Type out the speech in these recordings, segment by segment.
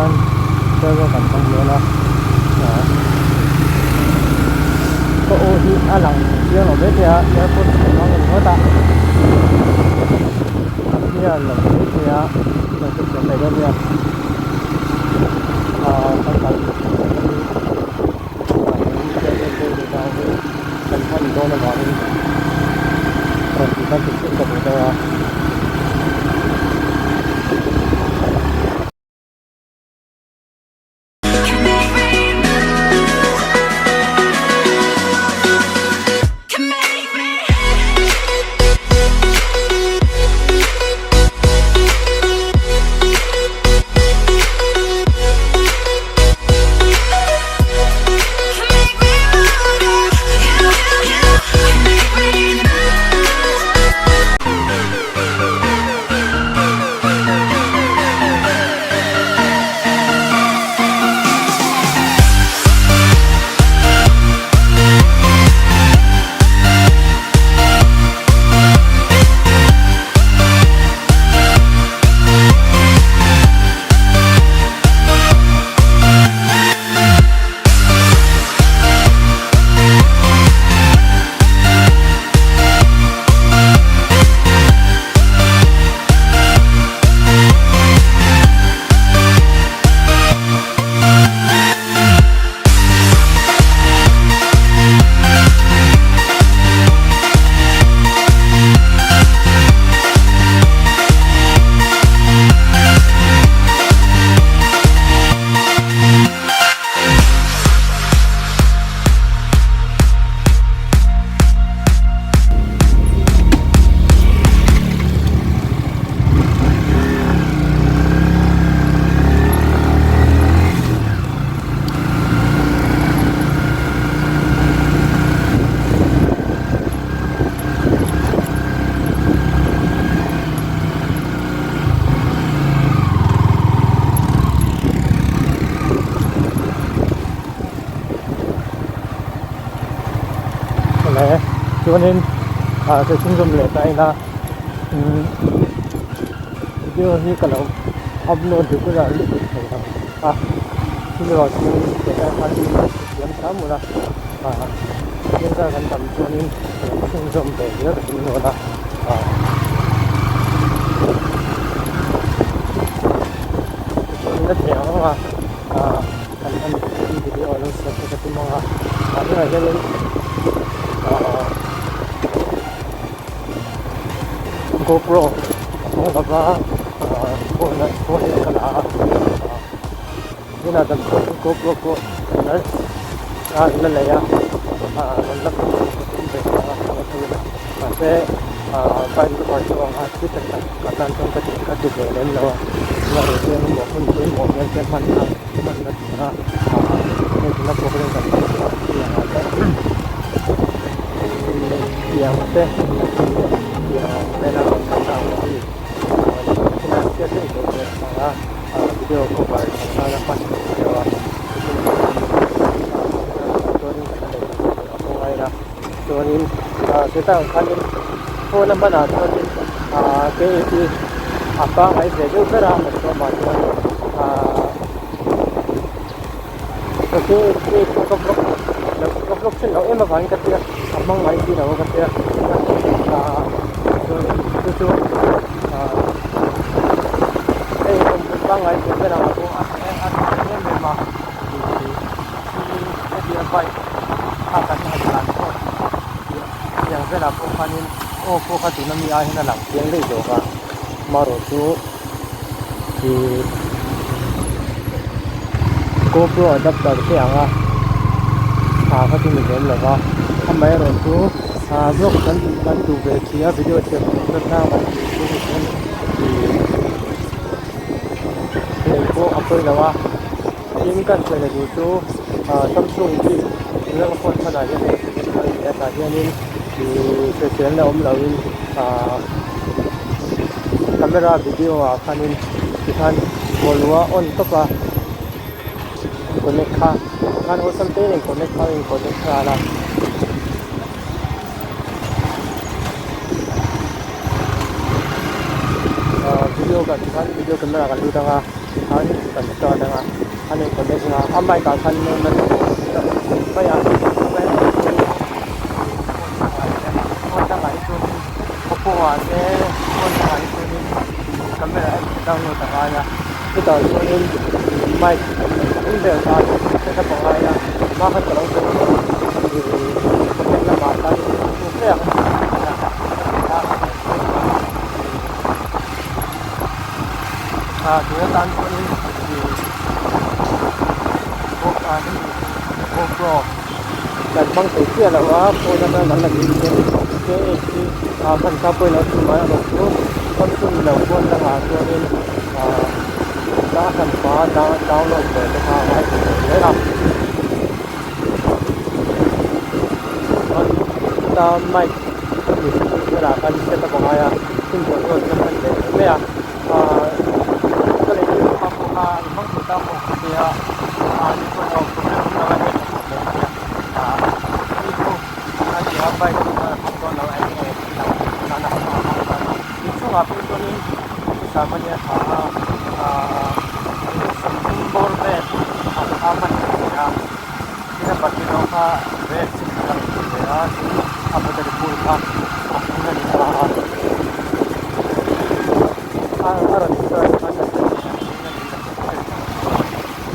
hian server kan hmang dawn a ah ka aw hi a lang chiang lo maithei a airpod ka hmang ringawt a a clear lo maithei a lo hrethiam mai dawn nia ah kan kal kan hman dawn avangin rawn tih khan thil ka duh deuh a. Awle chuanin ah ka chhunzawm leh ta ila umm video hi ka lo upload regular lutuk thei lo a thil erawh chu tunah khan thiam hram ula ah thil kan tam chuanin ka lo chhunzawm ve zel ka tum dawn a ah. Chuanin a theih ang ang a ah kan en video lo siam te ka tum ang a ah tunah hianin ah GoPro a hmang lova ah phone ah phone in ka la a ah tunah damdawi GoPro pawh a la lei a ah rawn la ka tum ve a mahse ah bike lukhar chu ang a chi tak tak tan chuan ka ti ka ti ve lem lo a tunah hian engemaw hun pawimawh hian te hman a hman na tura ah hei tuna program kan hman tur ang chi ang ah te tiang te tiang ang vel a rawn kal na ang chi ah hriat reng tur te ang a ah video cover ang nana hman tur deuh a chuanin kan la lei tur a khawngaih a chuanin ah hetah ang khanin phone a hmanah chuanin ah K A P a pangngai ve deuh ber a kan sawmah chuan ah K A P ka vlog ka vlog then loh em avangin ka tia a hmangaih si lo a ka tia ah chuanin chu chu ah hei awmhmun pangngai ve ber ang ah pawh a a tha em em a ih hetia bike a kan han tlan pawh tiang velah pawh khanin aw pawh kha tuna mi ai hian a lang chiang daih zawk a marawh chu ih GoPro adapter te ang a ah kha chu ni lem lo va amaherawh chu ah vlog kan kan duh ve thin a video siam natna kan tih chu ih lei pawh a pawi lo a. Tin kan sawi leh duh chu ah Samsung hi tuna ka phone hmanah hian a ni a tah hianin ihh hriselna awm loin ah camera video ah khanin tikhan volume a on tawp a connect kha tikhan awlsam te in connect kha a in connect nghal a. Video kan. lamah tikhan video camera kan lut anga tikhan kan start anga a in connect anga a mic ah khan normal mai a phone dangah te phone dangah hi chuanin oppo ah te phone dangah hi chuanin camera app te download a ngai a chutah chuanin mic eng ber kha set up a ngai a hma khan ka lo sawi tawh a ih comment lamah khanin hmu fe a ah tuna tan pawhin ih GoPro kan hmang thei chiah lo a phone atanga kan la tih chuan K eight hi ah hman kha pawhin a awm mai erawh chu Samsung lo phone dangah chuanin ah a hranpa download ve te kha a ngai thei lo hle a. Chuan chuta mic hemi velah khan set up a ngai a chhungkaw chuan an hman ve thei mai a ahh ka lei chu pa pawh kha an hmang thei ta maw ka tia ahh ni pawh a awm problem awm lo a en a hmuh theih a nia ahh ni chu a ti a bike chuan a hmang dawn lo a eng nge thil dang nana a hmang dawn a inchungah phei chuanin duhthusam a nia tha a ahh 30 bawr vel ang kha hman theih a ni a. Tin a battery rawng kha red chi khat a rawn ti ve a tin a battery bul kha a hring a ni ta a a a rawn start khan a hring a ni a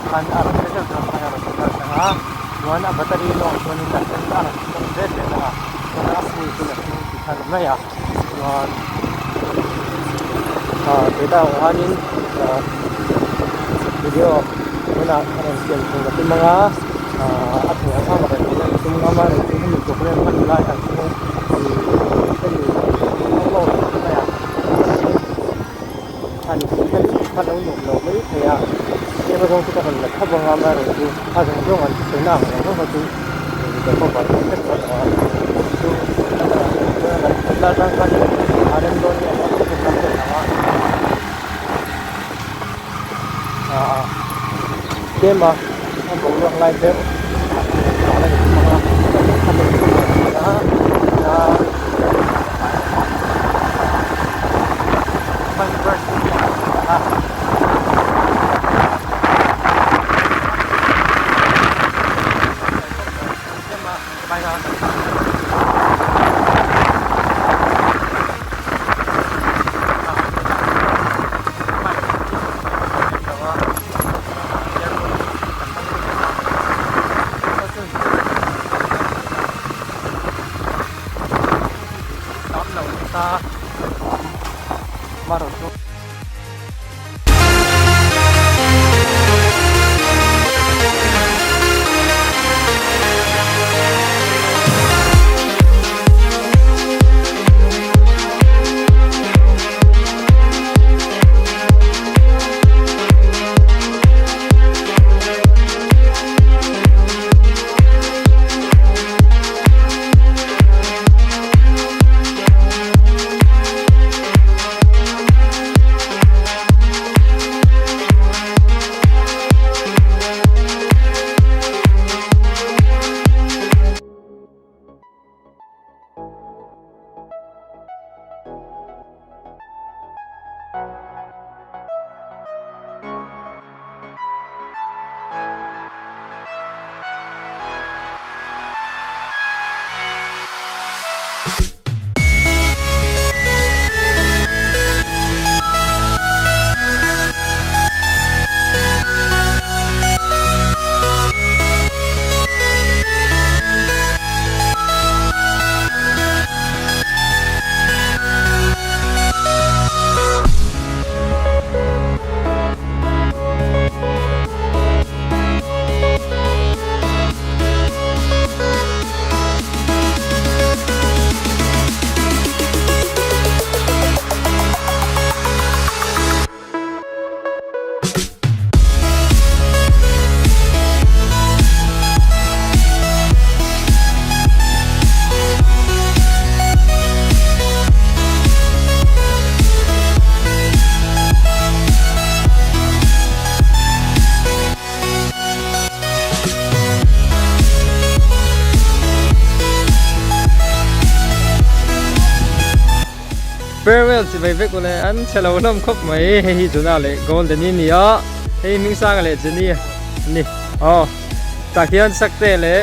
khan a rawn che deuh deuh khan a rawn start ang a chuan a battery lawng chuanin a sen a rawn sen vet vet ang a chuan a full chu a hring ti kha a ni mai a chuan ah hetah hianin ah video tunah a rawn siam tur ka tum ang a ah a theih ang ang rawn tih a tum ngam a rawn tih hemi program hman lai ang chu ih hemi upload mai a han en kha lo nuam lo mai thei a tlem azawng chu ka rawn la thlap ang a amaherawhchu a zawng zawng an thusawi na ang reng reng kha chu ka cover vek vek tawh lo a chu kan atang khan a rem dawn nge maw tih chu kan hre lo a ah tlem a a boruak lai deuh a la ni thung a Tam lo nasa marawh chu. Farewell chibai vek ule an chhe lo hlawm khawp mai hei hi Juna leh Golden i ni a hei Hmingsanga leh Jenny a ni aw tah khian Sakte leh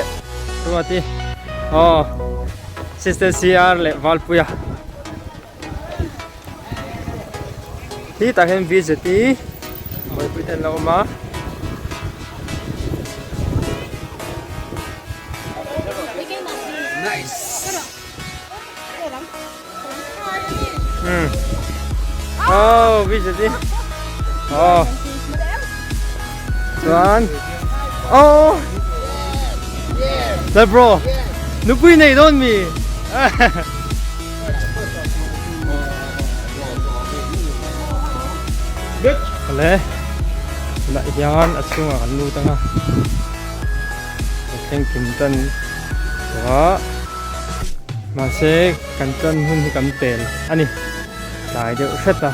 Ruati aw Sister CR leh Valpuia hi tah hian VZT buaipui te an lo awm a. Hmm. Oh, VZT. Oh. Chuan. Oh. Le bro. Nupui nei dawn mi. Le. Tunah hian a chhungah kan lut anga. Thleng kim tan tawh a. Mahse kan tan hun hi kan pel a ni. Tlai deuh hret a.